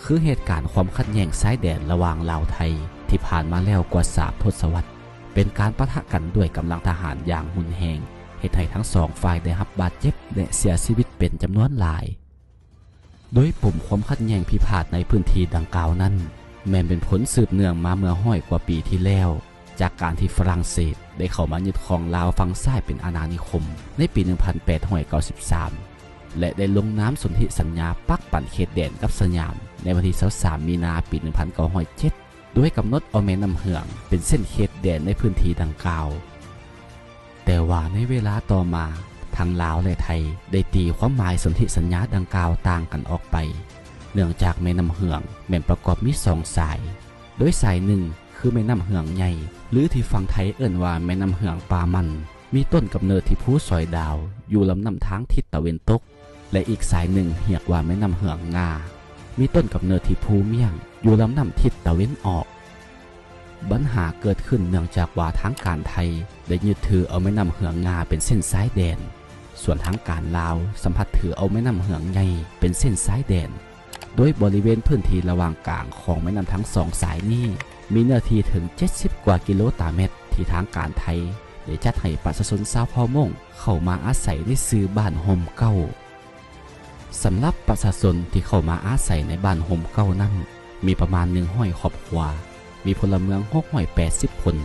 ຄືເຫດການຄວາມຂັດແຍ່ງຊາຍແດນລະຫວ່າງລາວ-ໄທ ທີ່ຜ່ານມາແລ້ວກວ່າສາມທົດສະວັດ, ເປັນການປະທະກັນດ້ວຍກຳລັງທະຫານຢ່າງຮຸນແຮງ, ເຮັດໃຫ້ທັງສອງຝ່າຍໄດ້ຮັບບາດເຈັບ ແລະ ເສຍຊີວິດເປັນຈຳນວນຫຼາຍ. ໂດຍປົມຄວາມຂັດແຍ່ງພິພາດໃນພື້ນທີ່ດັ່ງກ່າວນັ້ນ ແມ່ນເປັນຜົນສືບເນື່ອງມາເມື່ອຮ້ອຍກວ່າປີທີ່ແລ້ວ ຈາກການທີ່ຝຣັ່ງເສດໄດ້ເຂົ້າມາຍຶດຄອງລາວຝັ່ງຊ້າຍເປັນອານານິຄົມໃນປີໜຶ່ງພັນແປດຮ້ອຍເກົ້າສິບສາມ ແລະ ໄດ້ລົງນາມສົນທິສັນຍາປັກປັນເຂດແດນກັບສຍາມໃນວັນທີຊາວສາມມີນາປີໜຶ່ງພັນເກົ້າຮ້ອຍເຈັດ ໂດຍກຳນົດເອົາແມ່ນ້ຳເຫືອງເປັນເສັ້ນເຂດແດນໃນພື້ນທີ່ດັ່ງກ່າວ. ແຕ່ວ່າໃນເວລາຕໍ່ມາ ທັງລາວ ແລະ ໄທໄດ້ຕີຄວາມໝາຍສົນທິສັນຍາດັ່ງກ່າວຕ່າງກັນອອກໄປ, ເນື່ອງຈາກແມ່ນ້ຳເຫືອງແມ່ນປະກອບມີສອງສາຍ, ໂດຍສາຍໜຶ່ງຄືແມ່ນ້ຳເຫືອງໃຫຍ່ ຫຼື ທີ່ຝັ່ງໄທເອີ້ນວ່າແມ່ນ້ຳເຫືອງປ່າມັນ, ມີຕົ້ນກຳເນີດທີ່ພູສອຍດາວ ຢູ່ລຳນ້ຳທາງທິດຕາເວັນຕົກ ແລະ ອີກສາຍໜຶ່ງຮຽກວ່າແມ່ນ້ຳເຫືອງງາ, ມີຕົ້ນກຳເນີດທີ່ພູມ້ຽງ ຢູ່ລຳນ້ຳທິດຕາເວັນອອກ. ບັນຫາເກີດຂຶ້ນເນື່ອງຈາກວ່າທາງການໄທໄດ້ຍຶດຖືເອົາແມ່ນ້ຳເຫືອງງາເປັນເສັ້ນຊາຍແດນ, ສ່ວນທາງການລາວສຳພັດຖືເອົາແມ່ນ້ຳເຫືອງໃຫຍ່ເປັນເສັ້ນຊາຍແດນ, ໂດຍບໍລິເວນພື້ນທີ່ລະຫວ່າງກາງຂອງແມ່ນ້ຳທັງສອງສາຍນີ້ ມີເນື້ອທີ່ເຖິງເຈັດສິບກວ່າກິໂລຕາແມັດ ທີ່ທາງການໄທໄດ້ຈັດໃຫ້ປະຊາຊົນຊາວເຜົ່າມົ້ງເຂົ້າມາອາໄສໃນຊື່ບ້ານຮົ່ມເກົ້າ. ສຳລັບປະຊາຊົນທີ່ເຂົ້າມາອາໄສໃນບ້ານຮົ່ມເກົ້ານັ້ນ ມີປະມານໜຶ່ງຮ້ອຍຄອບຄົວ, ມີພົນລະເມືອງຫົກຮ້ອຍແປດສິບຄົນ,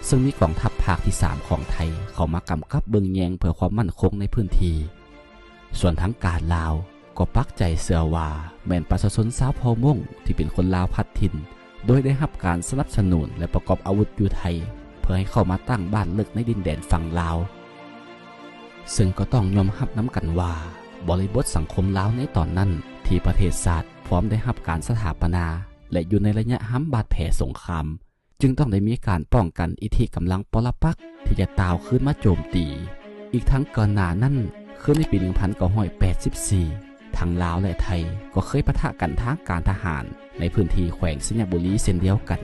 ເຊິ່ງມີກອງທັບພາກທີສາມຂອງໄທເຂົ້າມາກຳກັບເບິ່ງແຍງເພື່ອຄວາມໝັ້ນຄົງໃນພື້ນທີ່. ສ່ວນທາງການລາວກໍປັກໃຈເຊື່ອວ່າແມ່ນປະຊາຊົນຊາວເຜົ່າມົ້ງທີ່ເປັນຄົນລາວພັດຖິ່ນ ໂດຍໄດ້ຮັບການສະໜັບສະໜູນ ແລະ ປະກອບອາວຸດຢູ່ໄທ ເພື່ອໃຫ້ເຂົ້າມາຕັ້ງບ້ານເລິກໃນດິນແດນຝັ່ງລາວ. ເຊິ່ງກໍຕ້ອງຍອມຮັບນຳກັນວ່າ ບໍລິບົດສັງຄົມລາວໃນຕອນນັ້ນ ທີ່ປະເທດຊາດພ້ອມໄດ້ຮັບການສະຖາປະນາ ແລະ ຢູ່ໃນໄລຍະຮຳບາດແຜສົງຄາມ, ຈຶ່ງຕ້ອງໄດ້ມີການປ້ອງກັນອິດທິກຳລັງປໍລະປັກທີ່ຈະຕ່າວຄືນມາໂຈມຕີ. ອີກທັງກ່ອນໜ້ານັ້ນ ຄືໃນປີໜຶ່ງພັນເກົ້າຮ້ອຍແປດສິບສີ່ ທັງລາວ ແລະ ໄທກໍເຄີຍປະທະກັນທາງການທະຫານໃນພື້ນທີ່ແຂວງໄຊຍະບູລີເຊັ່ນດຽວກັນ,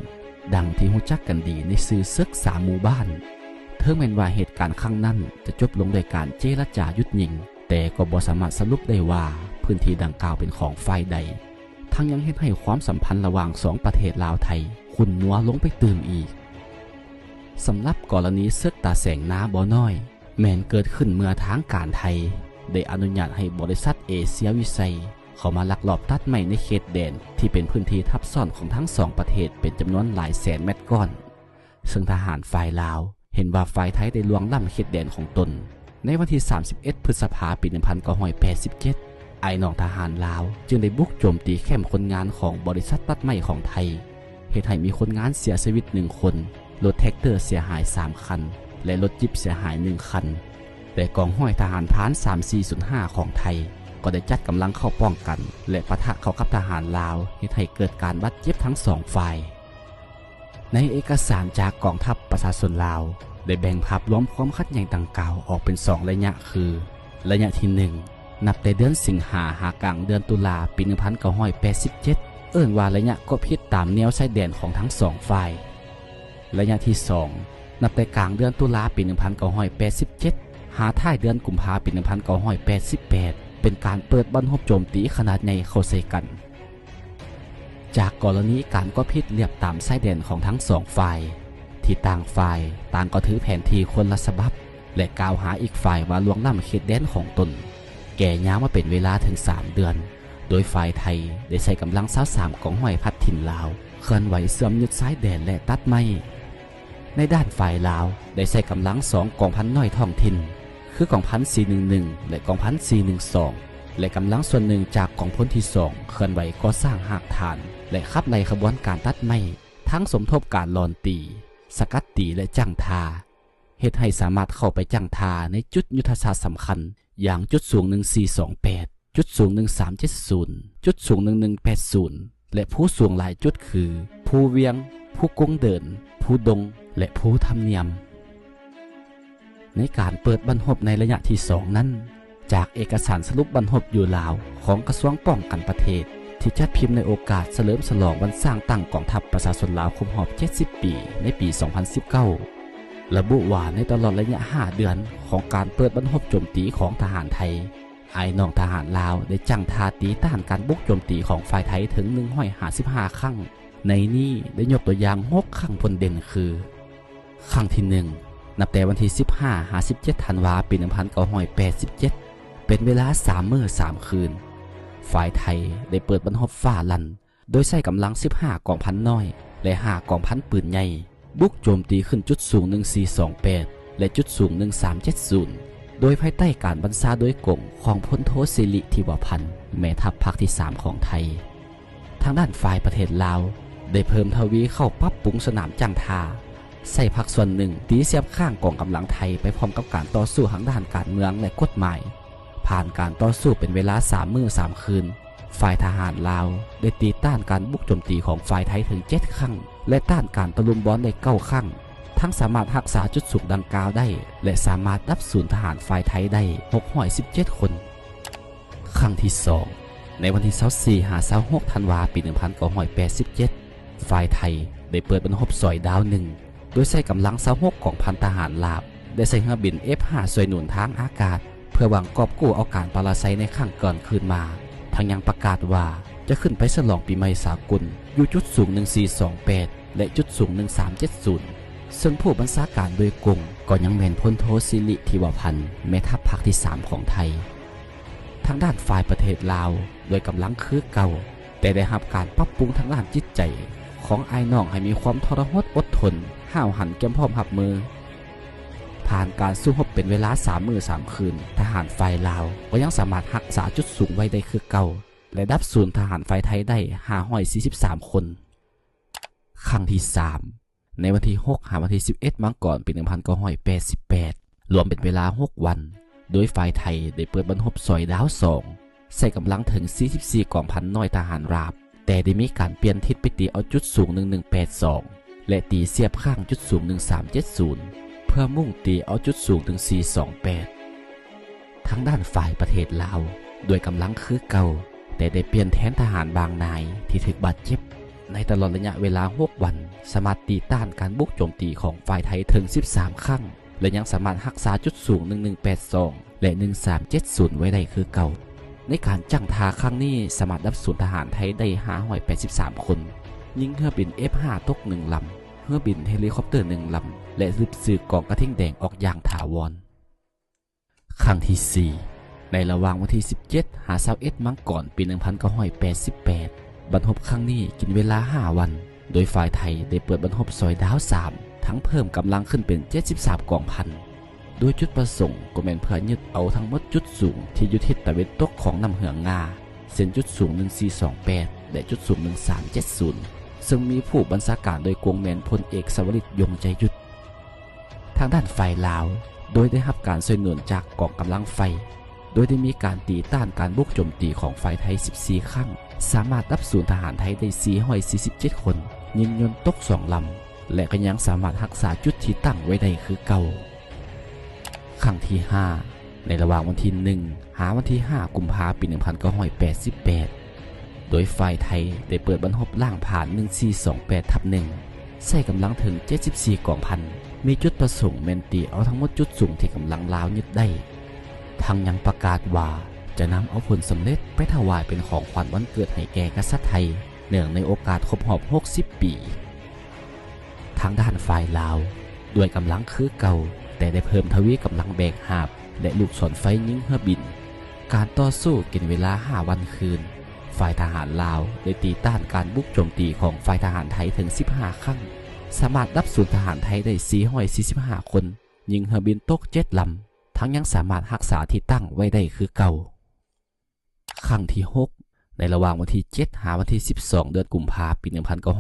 ດັ່ງທີ່ຮູ້ຈັກກັນດີໃນຊື່ເສິກສາມໝູ່ບ້ານ. ເຖິງແມ່ນວ່າເຫດການຄັ້ງນັ້ນຈະຈົບລົງດ້ວຍການເຈລະຈາຢຸດຍິງ, ແຕ່ກໍບໍ່ສາມາດສະຫຼຸບໄດ້ວ່າພື້ນທີ່ດັ່ງກ່າວເປັນຂອງຝ່າຍໃດ. ທັງຍັງເຮັດໃຫ້ຄວາມສຳພັນລະຫວ່າງສອງປະເທດລາວ-ໄທຂຸ້ນມົວລົງໄປຕື່ມອີກ. ສຳລັບກໍລະນີເສິກຕາແສງນາບໍ່ນ້ອຍ ແມ່ນເກີດຂຶ້ນເມື່ອທາງການໄທໄດ້ອະນຸຍາດໃຫ້ບໍລິສັດເອເຊຍວິໄຊເຂົ້າມາລັກລອບຕັດໄມ້ໃນເຂດແດນທີ່ເປັນພື້ນທີ່ທັບຊ້ອນຂອງທັງສອງປະເທດເປັນຈຳນວນຫຼາຍແສນແມັດກ້ອນ. ເຊິ່ງທະຫານຝ່າຍລາວເຫັນວ່າຝ່າຍໄທໄດ້ລ່ວງລ້ຳເຂດແດນຂອງຕົນ. ໃນວັນທີສາມສິບເອັດ ພຶດສະພາ ປີໜຶ່ງພັນເກົ້າຮ້ອຍແປດສິບເຈັດ ອ້າຍນ້ອງທະຫານລາວຈຶ່ງໄດ້ບຸກໂຈມຕີແຄ້ມຄົນງານຂອງບໍລິສັດຕັດໄມ້ຂອງໄທ, ເຮັດໃຫ້ມີຄົນງານເສຍຊີວິດໜຶ່ງຄົນ, ລົດແທັກເຕີເສຍຫາຍສາມຄັນ ແລະ ລົດຈິບເສຍຫາຍໜຶ່ງຄັນ, ແລະ ກອງຮ້ອຍທະຫານພານສາມສີ່ສູນຫ້າຂອງໄທ ກໍໄດ້ຈັດກຳລັງເຂົ້າປ້ອງກັນ ແລະ ປະທະເຂົ້າກັບທະຫານລາວ, ເຮັດໃຫ້ເກີດການບາດເຈັບທັງສອງຝ່າຍ. ໃນເອກະສານຈາກກອງທັບປະຊາຊົນລາວ ໄດ້ແບ່ງພາບລວມຄວາມຂັດແຍ່ງດັ່ງກ່າວອອກເປັນສອງໄລຍະ ຄື ໄລຍະທີໜຶ່ງ ນັບແຕ່ເດືອນສິງຫາ ຫາກາງເດືອນຕຸລາ ປີໜຶ່ງພັນເກົ້າຮ້ອຍແປດສິບເຈັດ ເອີ້ນວ່າໄລຍະກວດພິດຕາມແນວຊາຍແດນຂອງທັງສອງຝ່າຍ. ໄລຍະທີສອງ ນັບແຕ່ກາງເດືອນຕຸລາ ປີໜຶ່ງພັນເກົ້າຮ້ອຍແປດສິບເຈັດ ຫາທ້າຍເດືອນກຸມພາ ປີໜຶ່ງພັນເກົ້າຮ້ອຍແປດສິບແປດ ເປັນການເປີດບັ້ນຮົບໂຈມຕີຂະໜາດໃຫຍ່ເຂົ້າໃສ່ກັນ. ຈາກກໍລະນີການກວດພິດລຽບຕາມຊາຍແດນຂອງທັງສອງຝ່າຍ ທີ່ຕ່າງຝ່າຍຕ່າງກໍຖືແຜນທີ່ຄົນລະສະບັບ ແລະ ກ່າວຫາອີກຝ່າຍວ່າລ່ວງລ້ຳເຂດແດນຂອງຕົນ, ແກ່ຍາວມາເປັນເວລາເຖິງສາມເດືອນ, ໂດຍຝ່າຍໄທໄດ້ໃຊ້ກຳລັງຊາວສາມກອງຮ້ອຍພັດຖິ່ນລາວ ເຄື່ອນໄຫວເຊື່ອມຍຶດຊາຍແດນ ແລະ ຕັດໄມ້. ໃນດ້ານຝ່າຍລາວໄດ້ໃຊ້ກຳລັງສອງກອງພັນນ້ອຍທ້ອງຖິ່ນ ຄືກອງພັນສີ່ໜຶ່ງໜຶ່ງ ແລະ ກອງພັນສີ່ໜຶ່ງສອງ ແລະ ກຳລັງສ່ວນໜຶ່ງຈາກກອງພົນທີສອງ ເຄື່ອນໄຫວກໍ່ສ້າງຮາກຖານ ແລະ ຂັບໄລ່ຂະບວນການຕັດໄມ້, ທັງສົມທົບການຫຼອນຕີ, ສະກັດຕີ ແລະ ຈັ້ງທ່າ, ເຮັດໃຫ້ສາມາດເຂົ້າໄປຈັ້ງທ່າໃນຈຸດຍຸດທະສາດສຳຄັນ ຢ່າງຈຸດສູງໜຶ່ງສີ່ສອງແປດ, ຈຸດສູງໜຶ່ງສາມເຈັດສູນ, ຈຸດສູງໜຶ່ງໜຶ່ງແປດສູນ ແລະ ພູສູງຫຼາຍຈຸດຄື ພູວຽງ, ພູກົງເດີນ, ພູດົງ ແລະ ພູທຳນຽມ. ໃນການເປີດບັ້ນຮົບໃນໄລຍະທີສອງນັ້ນ, ຈາກເອກະສານສະຫຼຸບບັ້ນຮົບຢູ່ລາວຂອງກະຊວງປ້ອງກັນປະເທດ ທີ່ຈັດພິມໃນໂອກາດສະເຫຼີມສະຫຼອງວັນສ້າງຕັ້ງກອງທັບປະຊາຊົນລາວຄົບຮອບເຈັດສິບປີໃນປີສອງພັນສິບເກົ້າ ລະບຸວ່າໃນຕະຫຼອດໄລຍະຫ້າເດືອນຂອງການເປີດບັ້ນຮົບໂຈມຕີຂອງທະຫານໄທ, ອ້າຍນ້ອງທະຫານລາວໄດ້ຈັ້ງທ່າຕີຕ້ານການບຸກໂຈມຕີຂອງຝ່າຍໄທເຖິງໜຶ່ງຮ້ອຍຫ້າສິບຫ້າຄັ້ງ. ໃນນີ້ໄດ້ຍົກຕົວຢ່າງຫົກຄັ້ງພົ້ນເດັ່ນຄື ຄັ້ງທີໜຶ່ງ ນັບແຕ່ວັນທີສິບຫ້າຫາສິບເຈັດທັນວາ ປີໜຶ່ງພັນເກົ້າຮ້ອຍແປດສິບເຈັດ ເປັນເວລາສາມມື້ສາມຄືນ, ຝ່າຍໄທໄດ້ເປີດບັນຮົບຟ້າລັ່ນ ໂດຍໃຊ້ກຳລັງສິບຫ້າກອງພັນນ້ອຍ ແລະ ຫ້າກອງພັນປືນໃຫຍ່ ບຸກໂຈມຕີຂຶ້ນຈຸດສູງໜຶ່ງສີ່ສອງແປດ ແລະ ຈຸດສູງໜຶ່ງສາມເຈັດສູນ ໂດຍພາຍໃຕ້ການບັນຊາໂດຍກົງຂອງພົນໂທ ສິລິ ທິວະພັນ ແມ່ທັບພາກທີສາມຂອງໄທ. ທາງດ້ານຝ່າຍປະເທດລາວ ໄດ້ເພີ່ມທະວີເຂົ້າປັບປຸງສະໜາມຈັ້ງທ່າ, ໃຊ້ພາກສ່ວນໜຶ່ງຕີສຽບຄ້າງກອງກຳລັງໄທໄປພ້ອມກັບການຕໍ່ສູ້ທາງດ້ານການເມືອງ ແລະ ກົດໝາຍ. ຜ່ານການຕໍ່ສູ້ເປັນເວລາສາມມື້ສາມຄືນ, ຝ່າຍທະຫານລາວໄດ້ຕີຕ້ານການບຸກໂຈມຕີຂອງຝ່າຍໄທເຖິງເຈັດຄັ້ງ ແລະ ຕ້ານການຕະລຸມບອນໄດ້ເກົ້າຄັ້ງ, ທັງສາມາດຮັກສາຈຸດສູງດັ່ງກ່າວໄດ້ ແລະ ສາມາດດັບສູນທະຫານຝ່າຍໄທໄດ້ຫົກຮ້ອຍສິບເຈັດຄົນ. ຄັ້ງທີສອງ ໃນວັນທີຊາວສີ່ຫາຊາວຫົກທັນວາ ປີໜຶ່ງພັນເກົ້າຮ້ອຍແປດສິບເຈັດ ຝ່າຍໄທໄດ້ເປີດບັນຮົບຊອຍດາວໜຶ່ງ ໂດຍໃຊ້ກຳລັງຊາວຫົກກອງພັນທະຫານລາວ ໄດ້ໃຊ້ເຮືອບິນເອັຟຫ້າຊ່ວຍໜູນທາງອາກາດ ເພື່ອຫວັງກອບກູ້ເອົາການປະລາໄຊໃນຄັ້ງກ່ອນຄືນມາ, ທັງຍັງປະກາດວ່າຈະຂຶ້ນໄປສະຫຼອງປີໃໝ່ສາກົນຢູ່ຈຸດສູງໜຶ່ງສີ່ສອງແປດ ແລະ ຈຸດສູງໜຶ່ງສາມເຈັດສູນ ເຊິ່ງຜູ້ບັນຊາການໂດຍກົງກໍຍັງແມ່ນພົນໂທ ສິລິ ທິວະພັນ ແມ່ທັບພາກທີສາມຂອງໄທ. ທາງດ້ານຝ່າຍປະເທດລາວ ດ້ວຍກຳລັງຄືເກົ່າ, ແຕ່ໄດ້ຮັບການປັບປຸງທາງດ້ານຈິດໃຈຂອງອ້າຍນ້ອງໃຫ້ມີຄວາມທໍລະຫົດອົດທົນ, ຫ້າວຫັນ, ກຽມພ້ອມຮັບມື. ຜ່ານການສູ້ຮົບເປັນເວລາສາມມື້ສາມຄືນ, ທະຫານຝ່າຍລາວກໍຍັງສາມາດຮັກສາຈຸດສູງໄວ້ໄດ້ຄືເກົ່າ ແລະ ດັບສູນທະຫານຝ່າຍໄທໄດ້ຫ້າຮ້ອຍສີ່ສິບສາມຄົນ. ຄັ້ງທີສາມ ໃນວັນທີຫົກຫາວັນທີສິບເອັດມັງກອນ ປີໜຶ່ງພັນເກົ້າຮ້ອຍແປດສິບແປດ ລວມເປັນເວລາຫົກວັນ, ໂດຍຝ່າຍໄທໄດ້ເປີດບັນຮົບຊອຍດາວສອງ ໃຊ້ກຳລັງເຖິງສີ່ສິບສີ່ກອງພັນນ້ອຍທະຫານລາບ, ແຕ່ໄດ້ມີການປ່ຽນທິດໄປຕີເອົາຈຸດສູງໜຶ່ງໜຶ່ງແປດສອງ ແລະ ຕີສຽບຄ້າງຈຸດສູງໜຶ່ງສາມເຈັດສູນ ເພື່ອມຸ່ງຕີເອົາຈຸດສູງໜຶ່ງສີ່ສອງແປດ. ທາງດ້ານຝ່າຍປະເທດລາວ ດ້ວຍກຳລັງຄືເກົ່າ, ແຕ່ໄດ້ປ່ຽນແທນທະຫານບາງນາຍທີ່ຖືກບາດເຈັບ. ໃນຕະຫຼອດໄລຍະເວລາຫົກວັນ, ສາມາດຕີຕ້ານການບຸກໂຈມຕີຂອງຝ່າຍໄທເຖິງສິບສາມຄັ້ງ ແລະ ຍັງສາມາດຮັກສາຈຸດສູງໜຶ່ງໜຶ່ງແປດສອງ ແລະ ໜຶ່ງສາມເຈັດສູນໄວ້ໄດ້ຄືເກົ່າ. ໃນການຈັ້ງທ່າຄັ້ງນີ້ ສາມາດດັບສູນທະຫານໄທໄດ້ຫ້າຮ້ອຍແປດສິບສາມຄົນ, ຍິງເຮືອບິນເອັຟຫ້າຕົກໜຶ່ງລຳ, ເຮືອບິນເຮລິຄອບເຕີໜຶ່ງລຳ ແລະ ລຶບຊື້ກອງກະທິງແດງອອກຢ່າງຖາວອນ. ຄັ້ງທີສີ່ ໃນລະຫວ່າງວັນທີສິບເຈັດຫາຊາວເອັດມັງກອນ ປີໜຶ່ງພັນເກົ້າຮ້ອຍແປດສິບແປດ ບັນຮົບຄັ້ງນີ້ກິນເວລາຫ້າວັນ, ໂດຍຝ່າຍໄທໄດ້ເປີດບັນຮົບຊອຍດາວສາມ ທັງເພີ່ມກຳລັງຂຶ້ນເປັນເຈັດສິບສາມກອງພັນ, ໂດຍຈຸດປະສົງກໍແມ່ນເພື່ອຍຶດເອົາທັງໝົດຈຸດສູງທີ່ຢູ່ທິດຕາເວັນຕົກຂອງນ້ຳເຫືອງງາ, ເຊັ່ນ ຈຸດສູງໜຶ່ງສີ່ສອງແປດ ແລະ ຈຸດສູງໜຶ່ງສາມເຈັດສູນ ເຊິ່ງມີຜູ້ບັນຊາການໂດຍກົງແມ່ນພົນເອກ ສະວະລິດ ຍົງໃຈຍຸດ. ທາງດ້ານຝ່າຍລາວ ໂດຍໄດ້ຮັບການຊ່ວຍໜູນຈາກກອງກຳລັງໄຟ, ໂດຍໄດ້ມີການຕີຕ້ານການບຸກໂຈມຕີຂອງຝ່າຍໄທສິບສີ່ຄັ້ງ, ສາມາດດັບສູນທະຫານໄທໄດ້ສີ່ຮ້ອຍສີ່ສິບເຈັດຄົນ, ຍິງຍົນຕົກສອງລຳ ແລະ ກໍຍັງສາມາດຮັກສາຈຸດທີ່ຕັ້ງໄວ້ໄດ້ຄືເກົ່າ. ຄັ້ງທີຫ້າ ໃນລະຫວ່າງວັນທີໜຶ່ງ ຫາວັນທີຫ້າ ກຸມພາ ປີໜຶ່ງພັນເກົ້າຮ້ອຍແປດສິບແປດ ໂດຍຝ່າຍໄທໄດ້ເປີດບັນຮົບລ້າງຜານໜຶ່ງສີ່ສອງແປດທັບໜຶ່ງ ໃຊ້ກຳລັງເຖິງເຈັດສິບສີ່ກອງພັນ, ມີຈຸດປະສົງແມ່ນຕີເອົາທັງໝົດຈຸດສູງທີ່ກຳລັງລາວຍຶດໄດ້, ທັງຍັງປະກາດວ່າຈະນຳເອົາຜົນສຳເລັດໄປຖວາຍເປັນຂອງຂວັນວັນເກີດໃຫ້ແກ່ກະສັດໄທ ເນື່ອງໃນໂອກາດຄົບຮອບຫົກສິບປີ. ທາງດ້ານຝ່າຍລາວ ດ້ວຍກຳລັງຄືເກົ່າ, ແຕ່ໄດ້ເພີ່ມທະວີກຳລັງແບກຫາບ ແລະ ລູກສອນໄຟຍິງເຮືອບິນ. ການຕໍ່ສູ້ກິນເວລາຫ້າວັນຄືນ, ຝ່າຍທະຫານລາວໄດ້ຕີຕ້ານການບຸກໂຈມຕີຂອງຝ່າຍທະຫານໄທເຖິງສິບຫ້າຄັ້ງ, ສາມາດດັບສູນທະຫານໄທໄດ້ສີ່ຮ້ອຍສີ່ສິບຫ້າຄົນ, ຍິງເຮືອບິນຕົກເຈັດລຳ, ທັງຍັງສາມາດຮັກສາທີ່ຕັ້ງໄວ້ໄດ້ຄືເກົ່າ. ຄັ້ງທີຫົກ ໃນລະຫວ່າງວັນທີເຈັດ ຫາວັນທີສິບສອງ ເດືອນກຸມພາ ປີໜຶ່ງພັນເກົ້າຮ້ອຍ